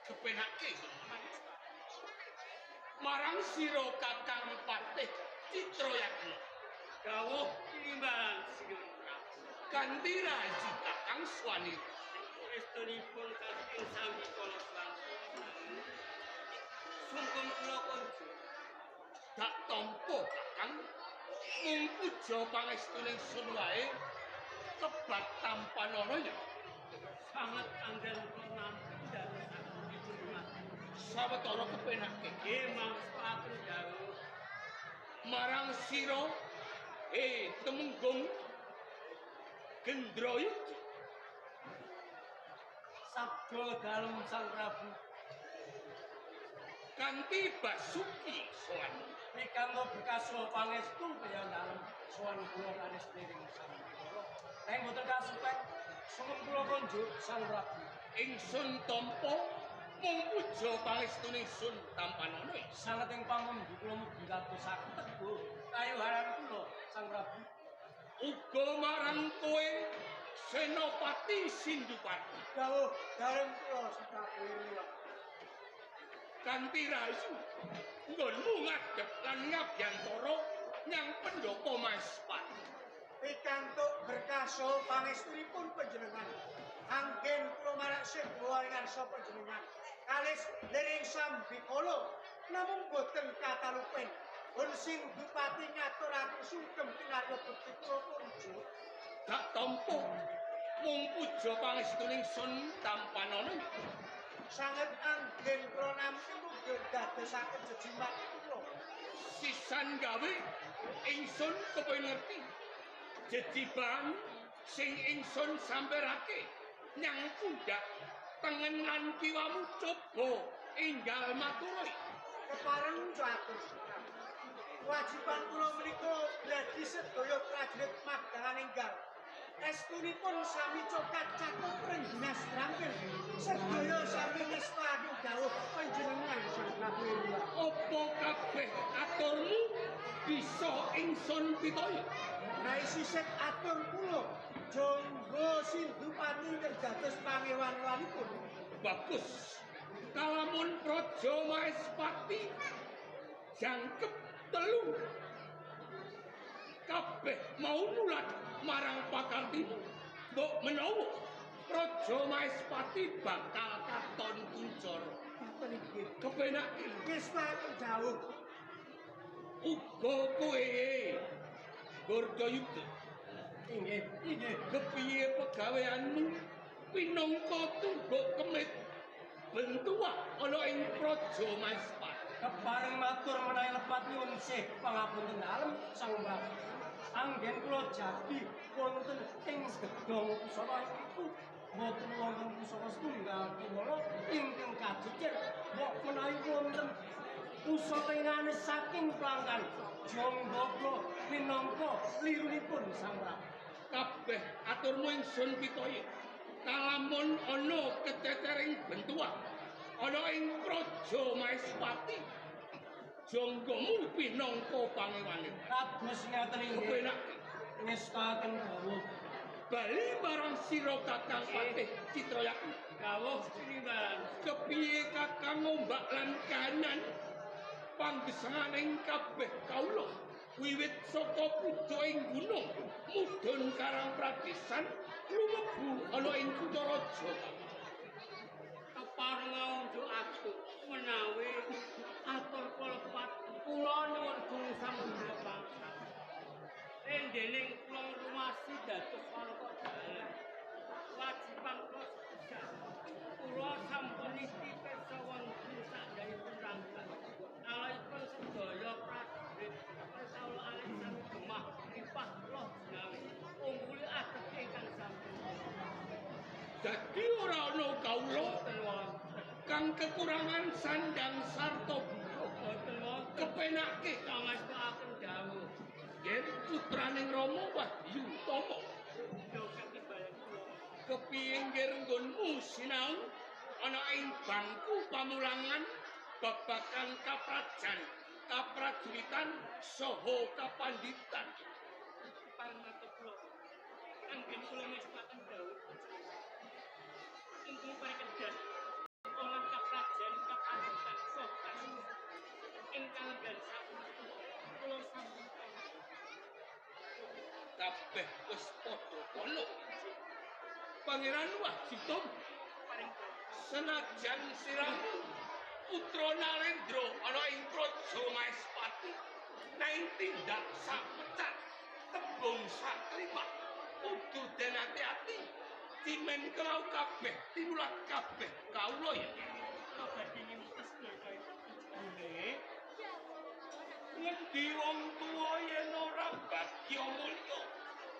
Kepenake marang sira Kakang Patih Citrayatna. Dawuh tinimbalan Sinuwun Prabu. Kanthi raji Kakang Swanir. Estunipun saking sambikala nanging sungkem kula konjuk. Dak tampa Kakang, mung puja pangestune sun wae kebat tampanana ya. Sanget anggen kula nampi dadosaken dipun. Sawetara kepenake. Nggih, mangestakaken dawuh. Marang sira Temenggung Gendrayuda. Sabda dalem Sang Prabu. Kanthi Basuki sowan. Pikantuk berkah saha pangestu panjenengan dalem sowan kula kalis liring sambikala. Nek mboten kasupen sungkem kula konjuk Sang Prabu. Ingsun tampa mung puja pangestune sun tampanana. Sanget ing pamundhu kula mugi dadosaken teguh kayuharan kula Sang Prabu. Uga marang kowe Senopati Sindupati. Dawuh dalem kula Sang Prabu. Kanthi rahayu nggonmu ngadhep lan ngabyantara nyang pendhapa Maespati. Pikantuk berkah saha pangestunipun panjenengan. Anggen kula marak sebuah ing ngarsa panjenengan. Kalis liring sambikala namung boten katalupen. Pun Sindupati ngaturaken sungkem kinarya bekti kula konjuk. Dak tampa mung puja pangestuning sun tampanana. Sanget anggen kula nampi mugi dadosaken jejimat kula. Sisan gawe ingsun kepengin ngerti jejiban sing ingsun samperake nyang pundak tengen lan kiwamu, coba enggal maturoi. Kepareng catur. Kewajiban kula menika gladi sedaya prajurit magangan enggal. Estunipun sami cokat cakup rengginas terampil. Sedaya sami nestakaken dawuh panjenengan Sang Prabu. Apa kabeh aturmu bisa ingsun pitaya? Rai sisih atur kula jangga Sindupati dados pangewan-wanipun. Bagus. Kalamun Praja Maespati jangkep telu kabeh mau nulat marang pakartimu, mbok menawa Praja Maespati bakal katon kuncara. Ngoten inggih. Kepenake. Ngestuaken dawuh. Uga kowe Gordayuda. Inggih, inggih. Kepiye pegaweanmu pinangka tungguk kemit bentuwak ana ing Praja Maespati? Kepareng matur menawi lepat nyuwun sih pangapunten dalem Sang Prabu. Anggen kula jagi wonten ing gedhong pusaka iku boten wonten pusaka setunggal kewala ingkang kajejer. Mbok menawi wonten pusaka ingkang saking plangkan jangga kula minangka lirunipun Sang Prabu. Kabeh aturmu ingsun pitaya. Kalamun ana kececering bentuwak ana ing Praja Maespati, janggamu pinangka pangewane. Kados ngaten inggih. Kepenake. Ngestakaken dawuh. Bali marang sira Kakang Patih Citrayatna. Dawuh tinimbalan. Kepiye Kakang ngombak lan kahanan panggesanganing kabeh kawula wiwit saka pucuk ing gunung mudhun karang pradesan lumebu ana ing kutha raja? Kepareng unjuk aku menawi atur kula lepat kula nyuwun gung samudra bangsa. Endening kula ngrumasi dados wanaka dalem. Wajiban kula sepisan. Kula sampun niti pirsa wonten sakdayipun rangga. Alipun sedaya prajurit kawula alit sami gemah ripah kula jinawi. Ungguli adeg ingkang sampun. Dadi ora ana kawula Boten wonten. Kang kekurangan sandang sarta buka. Boten wonten. Kepenake. Kangestakaken dawuh. Yen putraning Rama Wahyu Tama. Kepiye nggir nggonmu sinau ana ing bangku pamulangan babagan kaprajan, kaprajuritan saha kapanditan? Pareng matur kula. Anggen kula ngestakaken dawuh. Ingkang paring kerdas olan kaprajan. kabeh wis padha kono. Pangeran Wajitum senajan siramu putra Narendra ana ing Praja Maespati nanging tindak sak pecat tembung sak kliwat kudu den ati-ati cimen kemau kabeh tinulat kabeh kawula ya ngendi wong tuwa yen ora bagya mulya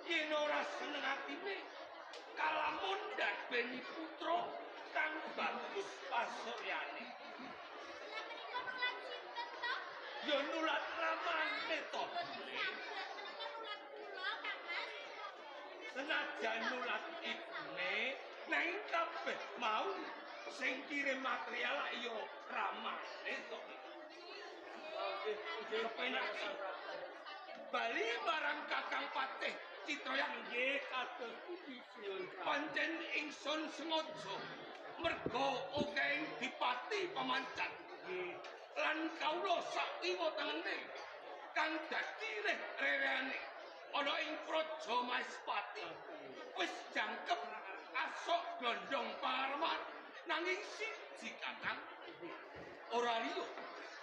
yen ora seneng atine kalamun ndadeni putra kang bagus pasuryane. Lah menika nulat sinten to? Ya nulat ramane to. Menika nulat kula Kang Mas. Senajan nulat ibune nanging kabeh mau sing kirim material ya ramane to. Kepenak bali marang Kakang Patih Citrayang nggih kados pundi Sinuwun Prabu. Pancen ingsun sengaja merga akeh dipati pemancat Nggih. lan kawula sak kiwa tengene kang dadi reh-rehane ana ing Praja Maespati wis jangkep asok glondong pangareman nanging siji Kakang ora liya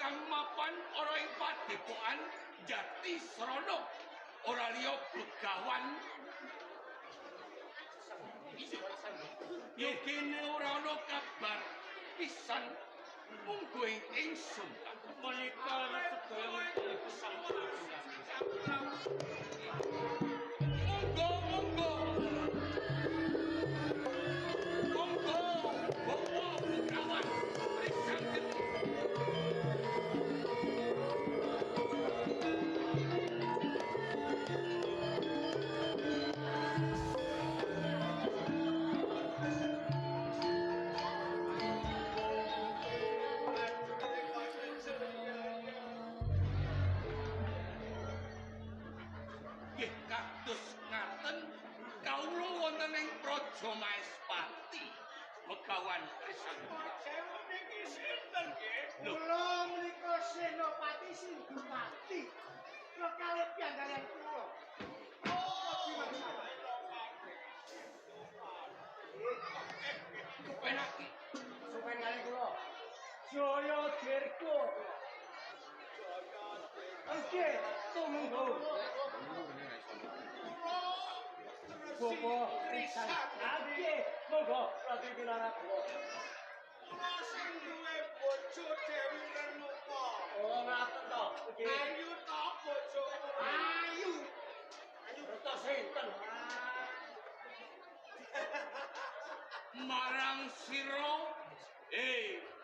kang mapan ana ing padepokan Jati Srana ora liya begawan yo kene ora ana kabar pisan munggo ing ingsun Menika sedaya sang monggo monggo monggo bawa begawan Risanggeni. Nggih kados ngaten kawula wonten ing Praja Maespati Begawan Risanggeni. Sewu niki sinten nggih? Lho. Kula menika Senopati Sindupati. Kula kalih piyanggaran kula. Oh, Kepenak ki Sampeyan kalih kula. Jaya Dirga. Nggih, tumunggu. Bapak Nggih, monggo radi pinarak kula. Kula sing duwe bojo Dewi Renuka. Oh, ngaten to. Nggih. Ayu to bojo kula. Ayu. Ayu beto sinten? Marang sira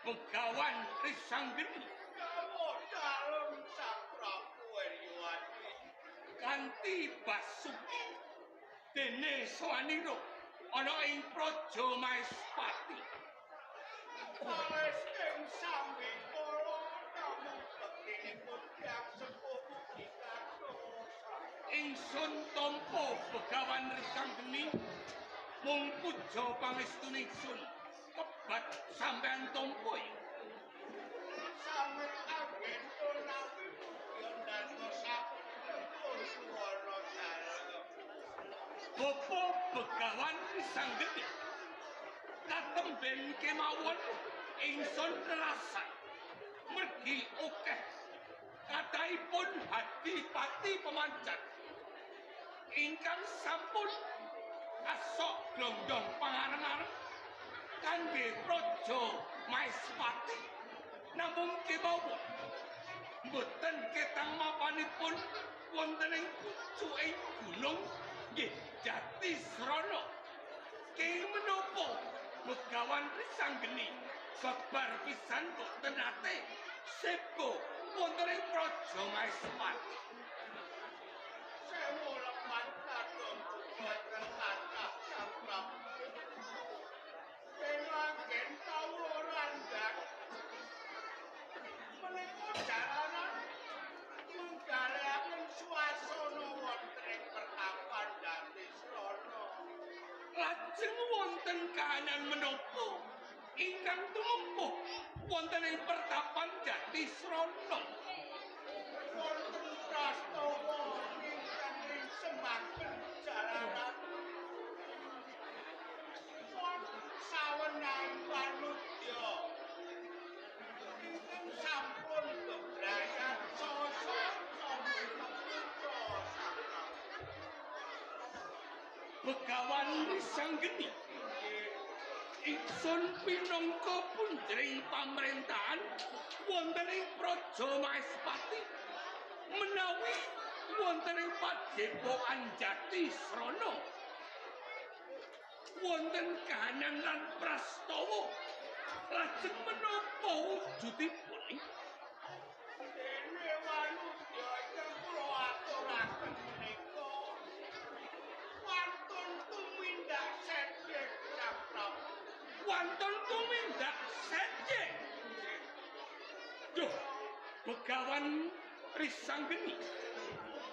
Begawan Risanggeni Kamu dalem Sang Prabu Eryuwati. kanthi basuki dene sawanira ana ing Praja Maespati. Pales ing sambikala namung bektinipun tiyang sepuh ugi kados. Ingsun tampa Begawan Risanggeni mung puja pangestune ingsun kebat sampean tampa ya. Sanget anggen nawi mugi ndantosaken suwana dalem. Bapa Begawan Risanggeni katemben kemawon ingsun rasa mergi akeh kathahipun hadipati pemancat ingkang sampun asok glondong pangareng-areng kangge Praja Maespati namung kemawon mboten ketang mapanipun wonten ing pucuking gunung nggih Jati Srana. Kenging menapa Begawan Risanggeni babar pisan boten nate sepo wonten ing Praja Maespati. Sewu lepat kadung boten kathah Sang Prabu. Ing anggen kawula randhak menika jalaran menggalihaken swasana wonten ing pertapan Jati Srana. Lajeng wonten kahanan menapa ingkang tumempuh wonten ing pertapan Jati Srana? Wonten prastawa ingkang semaken Begawan Risanggeni. Ingsun pinangka punjering pamrentahan wonten ing Praja Maespati menawi wonten ing Padepokan Jatisrana wonten kahanan lan prastawa lajeng menapa wujudipun? Dene wanudya ingkang kula aturaken menika wantun tumindak sedhek Sang Prabu. Wantun tumindak sedhek. Duh, Begawan Risanggeni,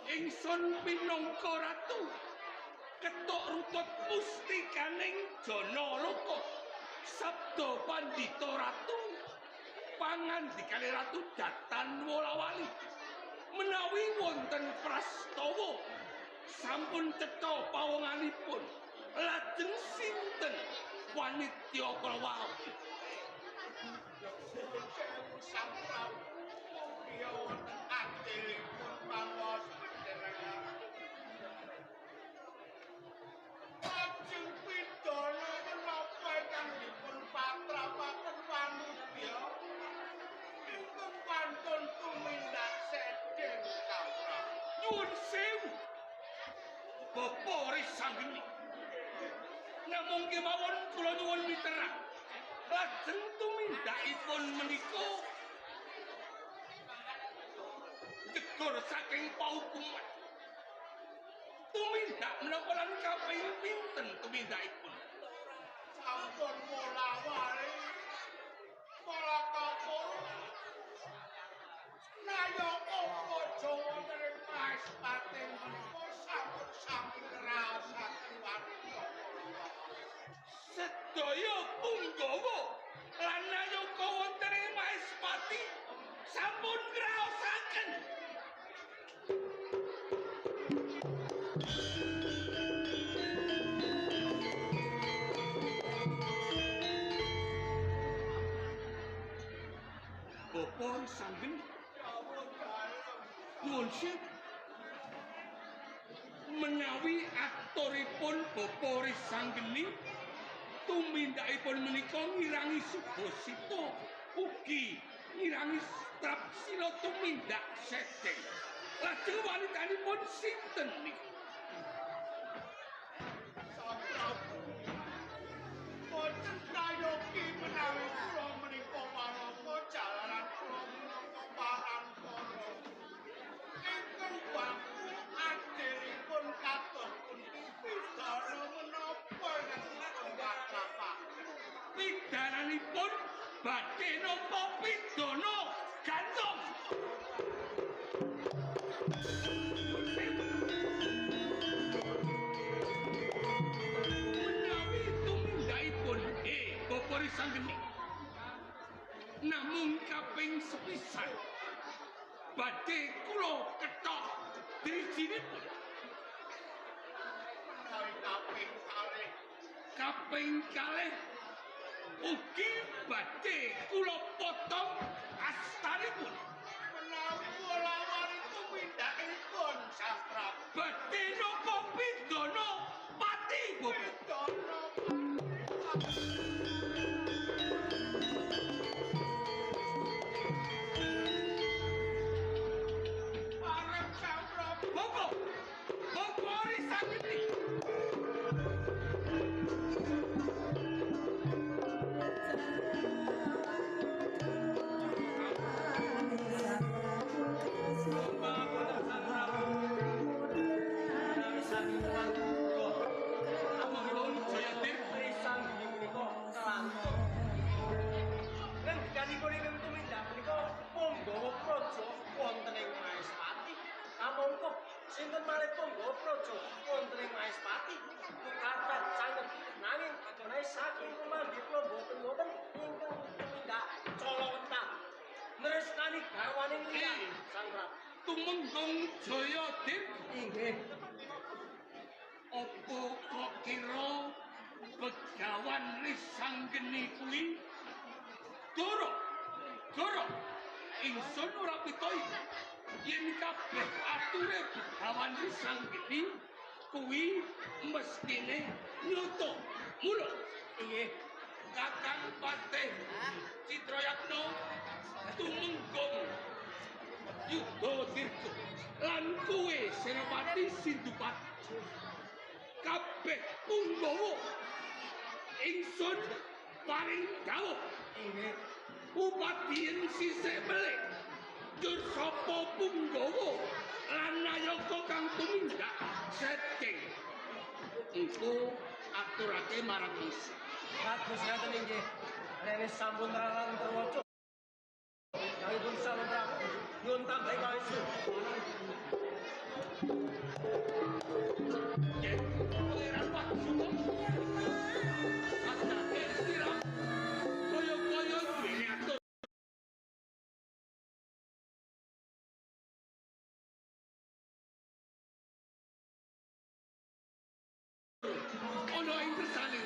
ingsun pinangka ratu ketok rutut mustikaning Janaloka sabda pandhita ratu pangandikane ratu datan wolawali menawi wonten prastawa sampun cetha pawonganipun lajeng sinten wanitya kala wau? Sang Prabu mugia wonten adilipun panguwas panjenengan. Lajeng pidana menapa ingkang dipun patrapaken wanudya ingkang wantun tumindak sedhen Sang Prabu? Nyuwun sewu Bapak Risanggeni, namung kemawon kula nyuwun miterang lajeng tumindakipun menika jegur saking paukuman. Tumindak menapa lan kaping pinten tumindakipun? Sampun wolawali malakapura nayaka praja wonten ing Maespati menika sampun sami ngraosaken wanudya kala. Sedaya punggawa lan nayaka wonten ing Maespati sampun ngraosaken. Bapak Risanggeni, nyuwun sewu, menawi aktoripun Bapak Risanggeni tumindakipun menika ngirangi subasita ugi ngirangi trapsila tumindak sedeng. Lajeng wanitanipun sinten niku? Sang Prabu, boten prayogi menawi kula menika waraka jalaran kula minangka parantara. Ingkang baku adilipun kados pundi pidana menapa ingkang dipun patrapaken? Pidananipun badhe nampa pidana gantung. Menawi tumindakipun Bapak Risanggeni namung kaping sepisan badhe kula kethok drijinipun. Menawi kaping kalih, kaping kalih ugi badhe kula potong astanipun. Menawi wolawali tumindakipun Sang Prabu, badhe napa pidana pati Bapak? Pidana pati. Pareng Sang Prabu. Bapak, Bapak Risanggeni. Ngendikanipun ingkang tumindak menika punggawa praja wonten ing Maespati. Kamangka sinten malih punggawa praja wonten ing Maespati kathah sanget, nanging menawi saking kumambi kula mboten wonten ingkang tumindak colowentah nresnani garwaning liya Sang Prabu. Tumenggung Jayadirga, Inggih. apa kok kira Begawan Risanggeni kuwi Doro, Doro, ingsun ora pitoy yen kabeh ature Begawan Risanggeni Kuwi mestine nyoto mulo. Inggih. Kakang Patih Citrayatna tumenggung Yudha Dirga lan kowe Senopati Sindupati kabeh punggawa ingsun paring dawuh. Inggih. Upati ing sisih melih njur sapa punggawa lan nayaka kang tumindak setting engko aturake marang ingsun. Kados ngaten inggih. Rene sampun ralan terwaca. Dawuhipun sampun rampung. Nyuwun tambahi pawestu. Nggih, Pangeran Wahyu. Ajake sira kaya-kaya duweni atur. Ana ing kersane